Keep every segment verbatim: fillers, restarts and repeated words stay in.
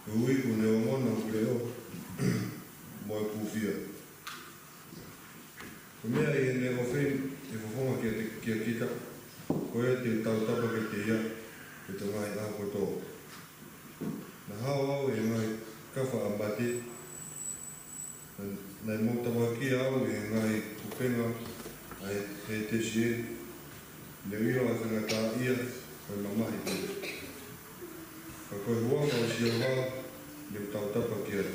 Ko e ui kuo ne ongona hoku leʻo mo e kufia. Ko e meʻa ʻi heʻene ʻofeina ʻene fofonga kiate, kiate kita, ko ia te u tautapa kiate ia ʻi he ngaahi ʻaho kotoa. Naʻe hao au ʻi he ngaahi kafa ʻa mate, naʻe, naʻe moutavakia au ʻi he ngaahi kupenga ʻa e Hētesi ē, ne u ʻilo ʻa e faingataʻaʻia ʻo e mamahi pē. Ka ko e huafa ʻo Sihova ne u tautapa ki ai.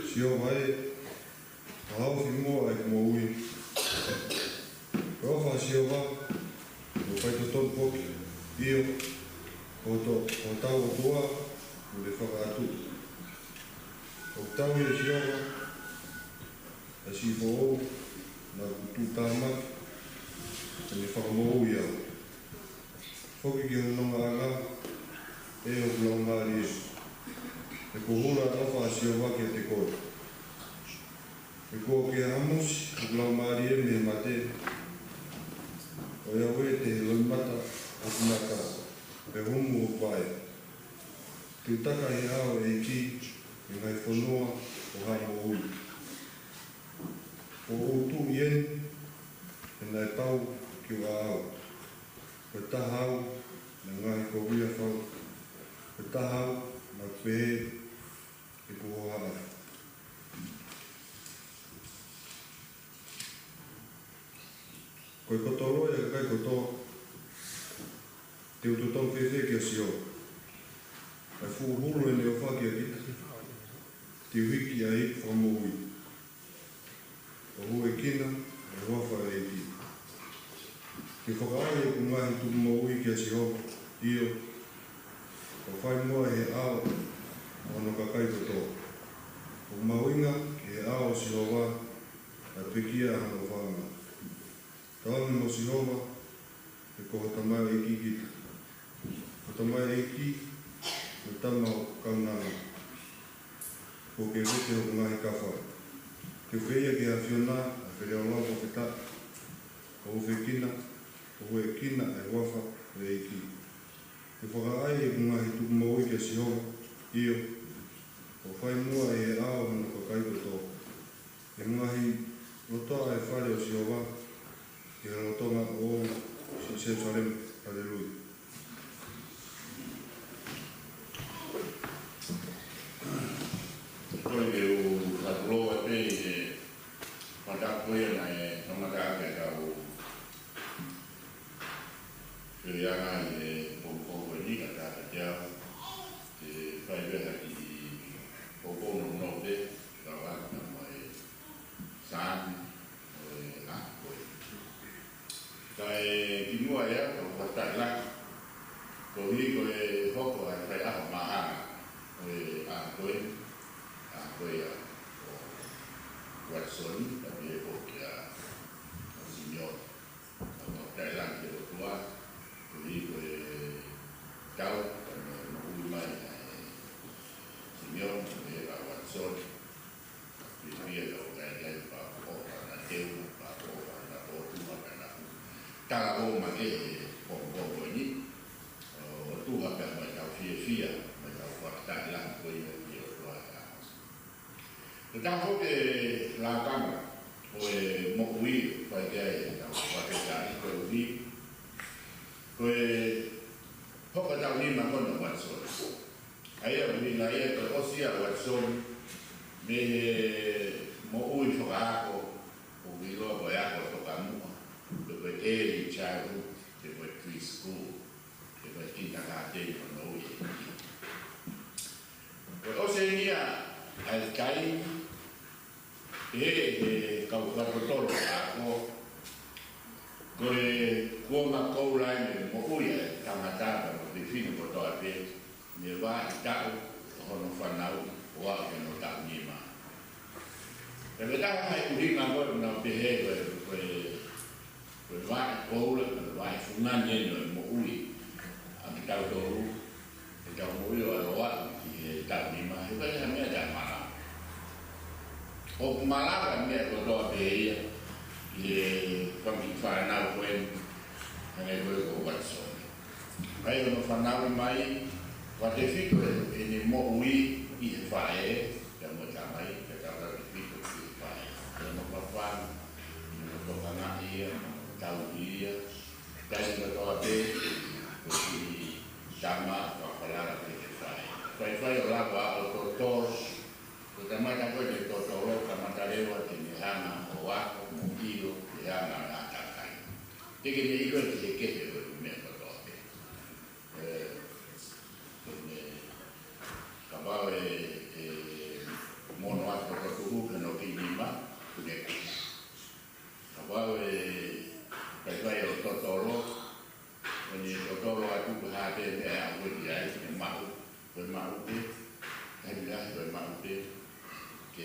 Sihova ē, ka haofi muʻa ʻeku moʻui. Ko e ʻofa ʻa Sihova, ko e faitotonu foki, ʻio, ko hotau, ko hotau ʻOtua, mo e fakaʻatuʻi. ʻOku tauhi ʻe Sihova ʻa e siʻi foʻou, naʻa ku tuʻutāmaki, ʻo ne fakamoʻui au. Foki ki hono nongaʻanga, ʻe hoku laumālie. He kuo hulu ʻa e ʻofa ʻa Sihova kiate koe. He kuo ke hamusi hoku laumālie mei he mate, ʻo au ē te u loʻimata ʻi hoku maka, pea humu hoku vaʻe. Te u taka ʻi he ʻao ʻo e ʻEiki ʻi he ngaahi fonua ʻo haʻa moʻui. Ko hoku tuʻi eni, he naʻe pau ke u ʻaʻau. Ko e taha au naʻe ngaohi kovi ʻa fau. Ko e taha au naʻe pehē ʻeku hohaʻa. Ko e koto loi ʻa e kakai kotoa, te u totonu fēfē kia Sihova? ʻA e fuʻu hulu ʻene ʻofa kiate kita, te u hiki ai ʻeku fakamoʻui, ʻo huʻekina ʻa e huafa ʻo e ʻEiki. Te u fakaʻai ʻeku ngaahi tukumoʻui kia Sihova, ʻio, ʻo fai muʻa ʻi he ʻao ʻo hono kakai kotoa. ʻOku mahuʻinga ki he ʻao ʻo Sihova ʻa e pekia ʻa hono ʻofaʻanga. Tauange mo Sihova, he ko ho tamaioʻeiki kita. Ko ho tamaioʻeiki, mo e tama ʻo ho kaunanga. Kuo ke vete hoku ngaahi kafa. Te u feia ki he ʻAfiona ʻa e feleʻolau fakafetaʻi, ʻo huʻekina, ʻo huʻekina ʻa e huafa ʻo e ʻEiki. Te u fakaʻai ʻeku ngaahi tukumoʻui kia Sihova, ʻio, ʻo fai muʻa ʻi he ʻao ʻo hono kakai kotoa. ʻI he ngaahi lotoʻa ʻo e fale ʻo Sihova, ʻi he lotolotonga ʻo Selūsalema. Haleluia. Ko e ke u fakatulou atu ʻi he mataku ia naʻe kamata ʻaki ʻetau feohiʻanga ʻi he pongipongi ni, ka tata te au, te fai pē ha kiʻi pongipongi nounou pē, ka ʻoatu mai Saame ʻo e ʻaho ko ē. Kae kimuʻa ia, ka u fakataʻelaki. Koeʻuhi ko e hoko ʻa e faiʻaho māhanga ʻo e ʻaho ko ē, ʻaho ko ē ʻa ʻo Uatisoni, ka pehē foki ʻa Simione. Ka u fakataʻelaki ki he ʻOtua, koeʻuhi ko e tau, ka mo e moʻui mai ʻa e Simione, ka pehē ʻa Uatisoni. Pea pea ka ʻoku ʻikai ke u pāpū ʻofa naʻa teu, pāpū ʻofa naʻa tōtuha ka naʻa ku talavou makehe he pongipongi ni. ʻO tuha pē mo ʻetau fiefia, mo ʻetau fakataʻelaki ko ia ki he ʻOtua ʻi he ʻaho. Ko e taha foki e lakanga ʻo e moʻui, ʻoku ʻikai ke ʻi ai ʻetau fakataʻi koeʻuhi ko e hoko ʻetau nima ko ena ʻo Uatisoni. ʻA ia ʻoku ʻuhinga ia ko e ʻosi ʻa Uatisoni mei he moʻui fakaako, ʻoku ʻiloa ko e ako tokamuʻa, pe ko e early childhood, pe ko e preschool, pe ko e kindergarten ʻo hono ui ʻe ia. Ko e ʻosi eni ia ʻa e taimi, ʻe, ʻe kau fakatotolo ako, ko e kuonga koula eni ʻo e moʻui ʻa e tangata mo e fefine kotoa pē, mei he vaʻa taʻu ʻo hono fanauʻi ʻo aʻu ki hono taʻu nima. Pea ko e taha e ʻuhinga ko ē naʻa nau pehē ko e, ko e, ko e vaʻa koula, ko e vaʻa fungani eni ʻo e moʻui ʻa kitautolu, ʻetau moʻui ʻo aʻu ki he taʻu nima, he ʻikai ha meʻa taʻemalava. ʻOku malava e meʻa kotoa pē ia ʻi he fanga kiʻi fānau ko eni, hangē ko ē ko Uatisoni. Pea ʻi hono fanauʻi mai, ua tefito ʻene moʻui ʻi he faʻē, pea mo e tamai, pea tautautefito ki he faʻē. Pea mo fafanga, mo tokangaʻi ia, mo tauhi ia, taimi kotoa pē, ko e kiʻi tama, fakafalala ki he faʻē. Faifai ʻo lava ʻo totolo, ko e tangata ko ē ne totolo, kamata leva ke ne hanga ʻo ako mo ʻilo, ke hanga ʻo ʻātakai. Teʻeki ke ne ʻilo ʻe he kehekehe ʻo e meʻa kotoa pē. Ē, ē, kapau ʻe, ʻe mono atu ko e tuhu ke no ki nima, ne kupu. Kapau ʻe faifai ʻo totolo, ʻo ne totolo atu ko e hā pē meʻa ʻe aʻu ki ai, ʻe maʻu, ko e maʻu pē, ʻe ʻi ai ko e maʻu pē, ke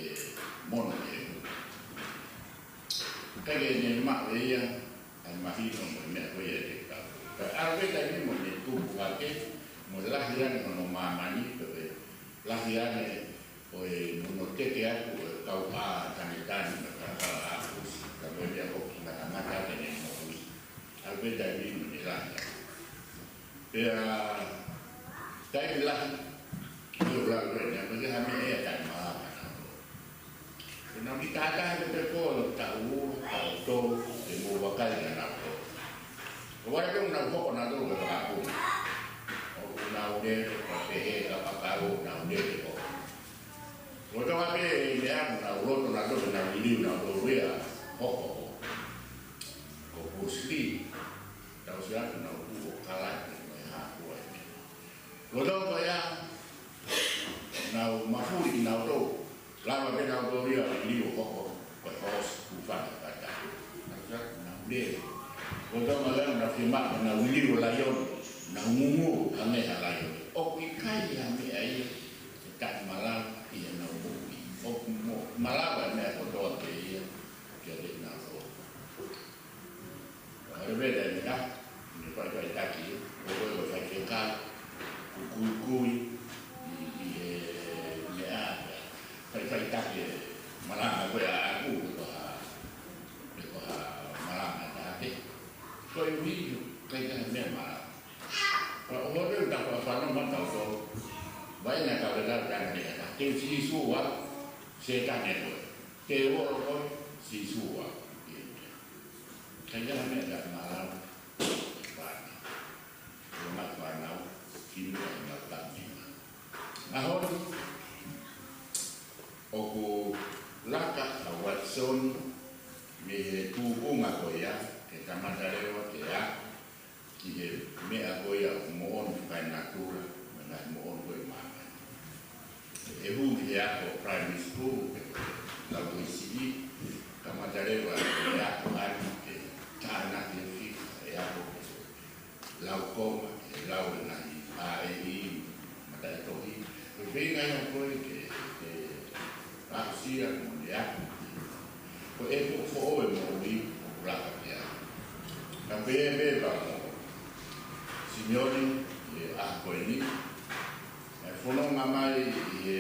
mono ke. Ka ke ne maʻu ʻe ia ʻa e mahino mo e meʻa ko ia ʻe tau. Ka ʻalu pē taimi mo ne tupu hake, mo lahi ange hono māmani, pea lahi ange ʻo e mono teke atu ʻo e kau pā tanetane mo e kau pā aʻusi, ka ko e meʻa ko e ngata ngata ke ne moʻui. ʻAlu pē taimi mo ne lahi ange. Pea taimi lahi, ʻio, lau ko ē, naʻe ʻikai ha meʻa ia ʻe taʻemalava nautolu. Pea naʻa nau kiʻi tahataha pē pē ko e taʻu ua, taʻu tolu, ʻe mou vakai kia nautolu. Ko e vale pē ʻoku nau hoko nautolu ko e fakaʻapu. ʻOku nau lele, ko e pehē ka pakau, nau lele ko. Ko e toka pē meʻa ʻoku nau loto nautolu, nau liliu nautolu ia, hoko ko. Ko Bruce Lee, tau sio atu nau tuʻu ʻo kalate mo e hā ko ē. Ko e toka ia, nau mafuli kinautolu, lava pē nautolu ia ʻo liliu ʻo hoko, ko e hoosi, hūfanga kātaki. Nau sio atu, nau lele. Ko e toka ia, nau fiemaʻu, nau liliu ʻo laione, nau ngūngū, hangē ha laione. ʻOku ʻikai ha meʻa ia ʻe taʻemalava ʻi heʻenau moʻui. ʻOku mo-, malava e meʻa kotoa pē ia kiate kinautolu. Ko e hale pē taimi lahi, ne faifaitaki, ko e, ko e faifekau, kukuikui, ʻi, ʻi he meʻa, faifaitaki e malanga ko ē ʻaʻaku, ko ha, ko ha malanga ʻe taha pē. Koeʻuhi, ʻikai ke ʻi ai ha meʻa malava. Ka ʻoku ou tui ʻoku tau fafanongo tautolu. Vaʻinga ka ʻoku tau tanga ni kata. Te u Sīsū au, Sētane koe. Te u olo koe, Sīsū au. ʻIkai ha meʻa ʻe taʻemalava. Fānau. Ko e ngaahi fānau, kinu ai mau tau nima. ʻAho ni, ʻoku laka ʻa Watson mei he tuʻunga ko ia, ke kamata leva ke ako ki he meʻa ko ia ʻoku moʻoni fakaenatula, mo e ngaahi moʻoni ko ē ʻi māmani. ʻE hū ki he ako primary school, ke lau ko e siʻi, kamata leva ke ako atu ke tānaki e fika, ʻe ako ke lau konga, ke lau e ngaahi ʻa e ʻi, mataʻitohi. Ko e feinga ia ko ē ke, ke aʻusia mo ne ako. Ko e ʻepo foʻou e moʻui ʻoku laka ki ai. Ka pehē pē pea mo Simione, ʻi he ʻaho ko eni. ʻE fononga mai ʻi he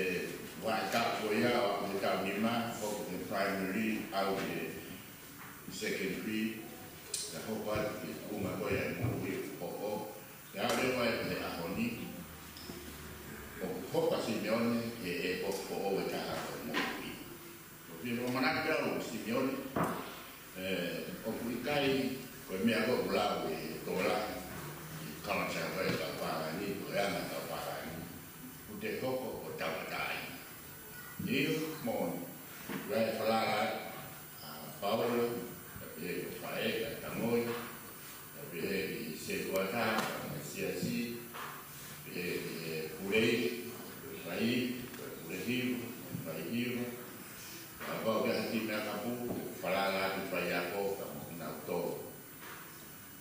vaʻe taʻu ko ia, ʻo aʻu he taʻu nima, hoko ki he primary, aʻu ki he secondary, ka hoko atu ki he tuʻunga ko ia e moʻui ʻoku hoko. Pea aʻu leva ki he ʻaho ni, ʻoku hoko ʻa Simione ki he ʻepo foʻou ʻe taha ʻo e moʻui. ʻOku ou ʻamanaki au Simione, ē, ʻoku ʻikai ko e meʻa ko ē ʻoku lau ʻe he tokolahi, ʻi he culture ko ē ʻa e kau pālangi, ko e anga ʻa e kau pālangi, ʻoku te hoko ko e tauʻatāina. ʻIo, moʻoni, ʻoku ʻi ai e falala, ʻa Paula, ka pehē ki he faʻē, ka tangoi, ka pehē ki he sētuata, ka mo e siasi, pehē ki he pule, fai, ka pule hiva, fai hiva. Kapau ʻoku ʻi ai ha kiʻi meʻa kapu, falala atu faiako, ka mo kinautolu.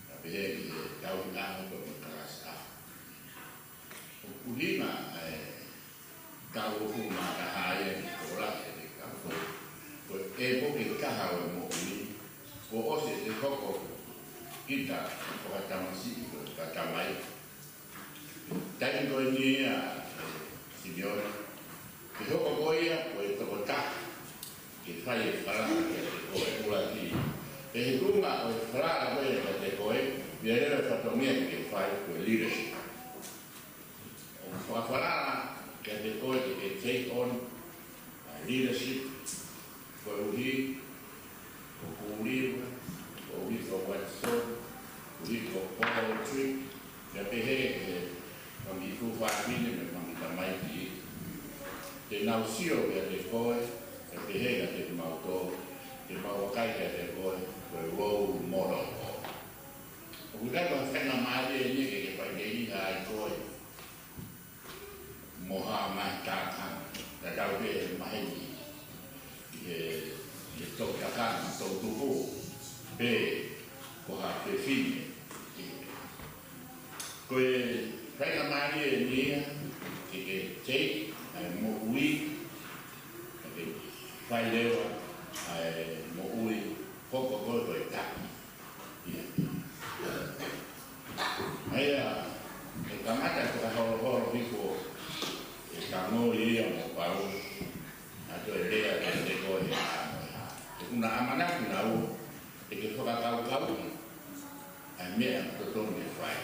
Ka pehē ki he tauhi ʻaho, ka mo e kalasi ʻaho. ʻOku ʻuhinga ʻa e taʻu hongofulu mā taha ia ni ko la ke te kau. Ko e ʻepo ʻe taha ʻo e moʻui, kuo ʻosi ʻete hoko kita ko ha tamasiʻi, ko ha tamai. Taimi ko eni ia, ē, Simione, ke hoko koe ia ko e tokotaha ke fai e falala kiate koe, ʻuluaki. Pea ʻi he tuʻunga ʻo e falala ko ia kiate koe, ʻe ʻi ai leva e fatongia ke ke fai ko e leadership. ʻO fakafalala ke take on ʻa e leadership, koeʻuhi ko Kuliva, koeʻuhi ko Watson, koeʻuhi ko Patrick, pea pehē ki he fanga kiʻi tuofāfine mo e fanga kiʻi tamaiki. Te nau sio kiate koe, pea pehē kiate kimautolu, te mau vakai kiate koe ko e role model. ʻOku ʻikai ko ha faingamālie eni ke ke faʻiteliha ai koe mo ha ngaahi tākanga, tatau pē he maheni, ʻi he, ʻi he toʻu tākanga, toʻu tupu, pe ko ha fefine. Ko e faingamālie eni ia ke ke take ʻa e moʻui, ke ke fai leva ʻa e moʻui, hoko koe ko e taki. ʻA ia, ʻe kamata fakaholoholo hifo e kangoi ia mo Paula, ʻa e toe lea kiate koe he ʻaho ni. He ʻoku na ʻamanaki naua te ke fakakaukauʻi ʻa e meʻa totonu ke fai.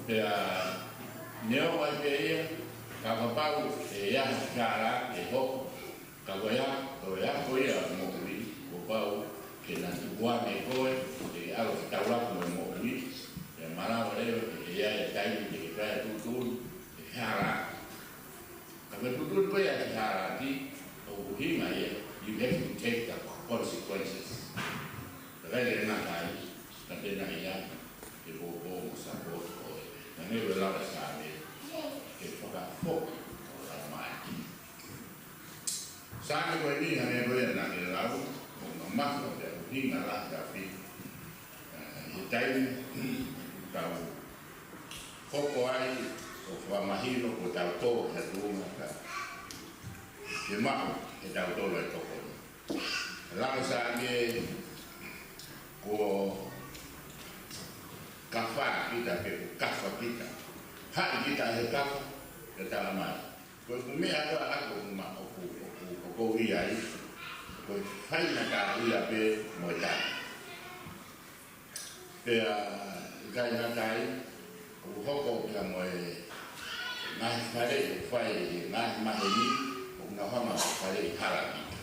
Pea neongo ai pē ia, ka kapau ʻe ʻi ai ha hala ke hoko, ka ko ia, ko ia ko ia moʻui, kuo pau ke na tukuange koe, ke ke ʻalu ke taulaku mo e moʻui, pea malava leva ke ke ʻi ai e taimi ke ke fai e tuʻutuʻuni, ke ke hala. Ka ko e tuʻutuʻuni ko ia ke hala ki, ʻoku ʻuhinga ia, you have to take the consequences. Ka ʻikai ke ngata ai, ka te na ʻi ai ke poupou mo support koe. Naʻe ʻi ai e lau ʻa e Saame, ke fakafoki ʻo laumālie. Saame ko eni, hangē ko ia naʻa ke lau, ʻoku mamafa pea ʻuhinga lahi ʻa e ʻAfiona. ʻI he taimi ʻoku tau hoko ai ʻo fakamahino ko tautolu ha tuʻunga ka ke maʻu ʻe tautolu e tokoni. Lau ʻa e Saame, ko kafa kita, pe ko kafa kita. Haʻi kita he kafa, ke tala mai. Ko e meʻa ko ē ʻoku ma-, ʻoku, ʻoku, ʻoku ou ʻi ai, ko e faingataʻaʻia pē mo e taki. Pea ʻikai ngata ai, ʻoku hoko pea mo e ngaahi faleʻi ʻoku fai ʻe he ngaahi maheni, ʻoku nau hanga ʻo faleʻi hala kita.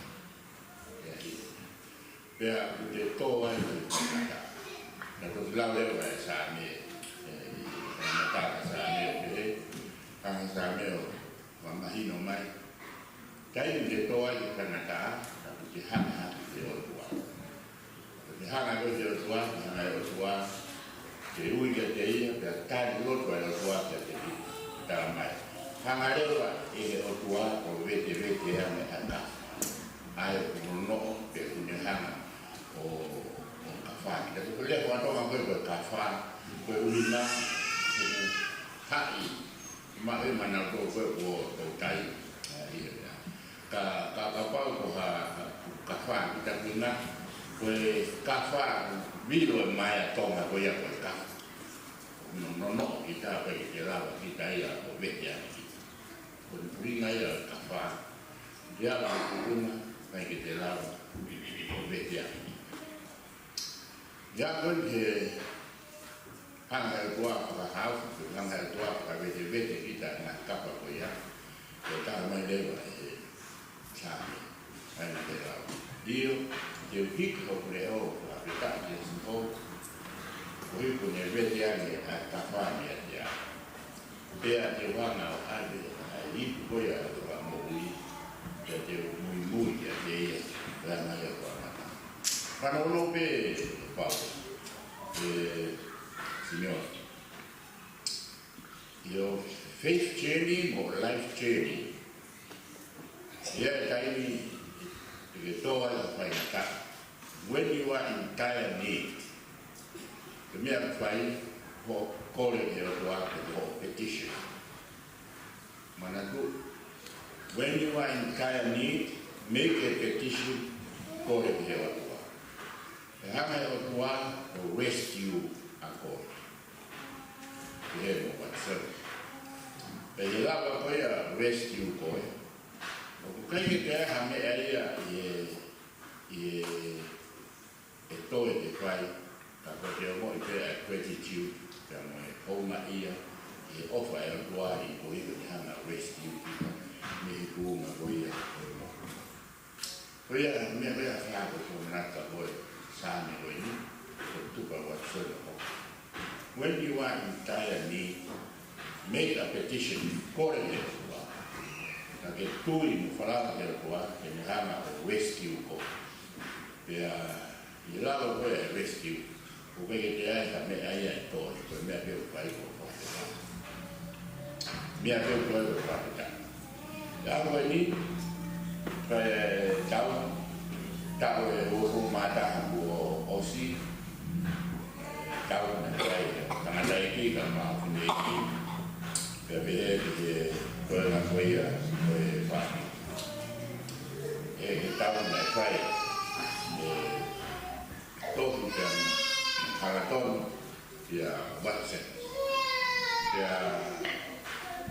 Pea ʻoku te tō ai ki he faingataʻa. Naʻe toki lau leva ʻe he Saame, ʻe, ʻi he faingataʻa ʻa e Saame ʻo pehē, hanga ʻe he Saame ʻo fakamahino mai. Taimi te tō ai ki he faingataʻa, ka ʻoku te hanga hake ki he ʻOtua. Ka te hanga koe ki he ʻOtua, te hanga ʻe he ʻOtua ke ui kiate ia, pea tali lotu ʻa e ʻOtua kiate ia. Tala mai. Hanga leva ʻe he ʻOtua ʻo vetevete ange ʻa e kafa. ʻA ia ʻoku nonoʻo, pea ʻoku ne hanga ʻo, ʻo kafa. Ka ko e lea faka-Tonga ko e, ko e kafa, ko e ʻuhinga, ʻoku haʻi, ma e mana ko ko ko ko tai. ʻA ia, ia. Ka, ka, kapau ko ha, ha, kafa kita ki na, ko e kafa, vilo e maea Tonga ko ia ko e kafa. No, no, no, kita ko e ke lava kita ia ʻo vete ange kita. Ko e ʻuhinga ia kafa, ia ko e ʻuhinga, ʻikai ke te lava ʻo vete ange kita. Ia ko e hanga ʻe he ʻOtua ʻo fakahaofi, hanga ʻe he ʻOtua ʻo fakavetevete kita ʻi he ngaahi kafa ko ia, ʻo tala mai leva ʻe he Saame, ʻa ia naʻa ke lau. ʻIo, te u hiki hoku leʻo ʻo fakafetaʻi kia Sihova, koeʻuhi kuo ne vete ange ʻa e kafa meiate au. Pea te u hanga ʻo ʻave ʻa e ipu ko ia ʻo e fakamoʻui, pea te u muimui kiate ia, pea ʻi he ngaahi ʻaho ʻo e ʻamanaki. Fanongo pē, Paula, ʻe Simeone. Your faith journey mo life journey. ʻI he taimi te ke tō ai ki he faingataʻa. When you are in dire need, ko e meʻa ke fai, ko e kole ki he ʻOtua, ko e petition. Manatu, when you are in dire need, make a petition, kole ki he ʻOtua. ʻE hanga ʻe he ʻOtua ʻo rescue ʻa koe. Pehē mo Watson. Pea ʻe lava ko ia ʻo rescue koe. ʻOku ʻikai ke toe ʻi ai ha meʻa ia ʻi he, ʻi he, ʻe toe te fai, ka ko e te ongoʻi pē ʻa e gratitude, pea mo e houngaʻia, ʻi he ʻofa ʻa e ʻOtua ʻi he ʻoku ne hanga ʻo rescue kita. Ko ia, meʻa ko ia ʻa e fai ko e fōnaka ko e Saame ko eni, ko e tupa ua solo ko. When you are in dire need, make a petition, kole ki he ʻOtua. Ka ke tui mo falala ki he ʻOtua, ke ne hanga ʻo rescue koe. Pea ʻi he lalo ko ē ʻa e rescue, ʻoku ʻikai ke ʻi ai ha meʻa ia ʻe toe, ko e meʻa pē ʻoku fai ko e fakafetaʻi. Meʻa pē ʻoku fai ko e fakafetaʻi. Ka ko eni, ko e taʻu, taʻu ʻe uofulu mā taha kuo ʻosi, taʻu naʻe fai ʻe he tangataʻeiki kae ʻumaʻā e fineʻeiki, pea pehē ki he toenga ko ia ʻo e fāmili. ʻI he taʻu naʻe fai ʻe Tohi pea mo Hangatonu pea Watson. Pea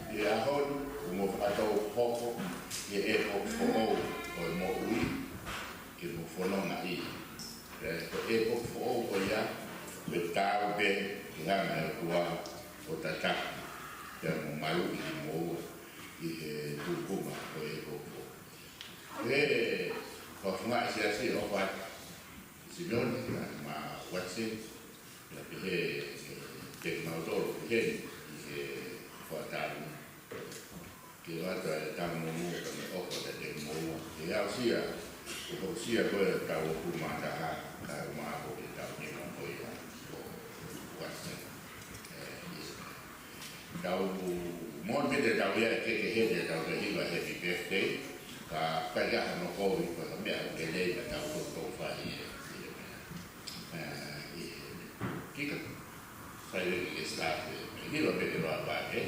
ʻi he ʻaho ni, ʻoku mou fakatau hoko ʻi he ʻēpoki foʻou ʻo e moʻui ke mou fononga ai. Pea ko e ʻēpoki foʻou ko ia, ko e taau pē ke hanga ʻe he ʻOtua ʻo tataki pea mo maluʻi kimoua ʻi he tūkunga ʻo e ʻēpoki foʻou. He, ko e fakafofonga ʻa e siasi ʻo fai Simeone, mo Watson, pea pehē, ʻe, kiate kimautolu, pehē ni, ʻi he fakatapu. Ke ʻoatu ʻa e taumuʻa, pea mo e ʻofa kiate kimoua. Ke aʻusia, ke aʻusia ko e taʻu uofulu mā taha, kae ʻumaʻā ko e taʻu nima ko ia ʻo Watson. ʻE, ʻi he Tau mo pete tau ia ke ke he te tau ke hiva happy birthday. Ka kai ka hano kovi ko ha meʻa ke lei ka tau to to fai e. E, e, kika. Fai le ke start e. Hiva pete va va ke.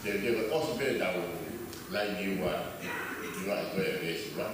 Te te ko osi pete tau lai ni ua. Ni ua ko e vesi ua.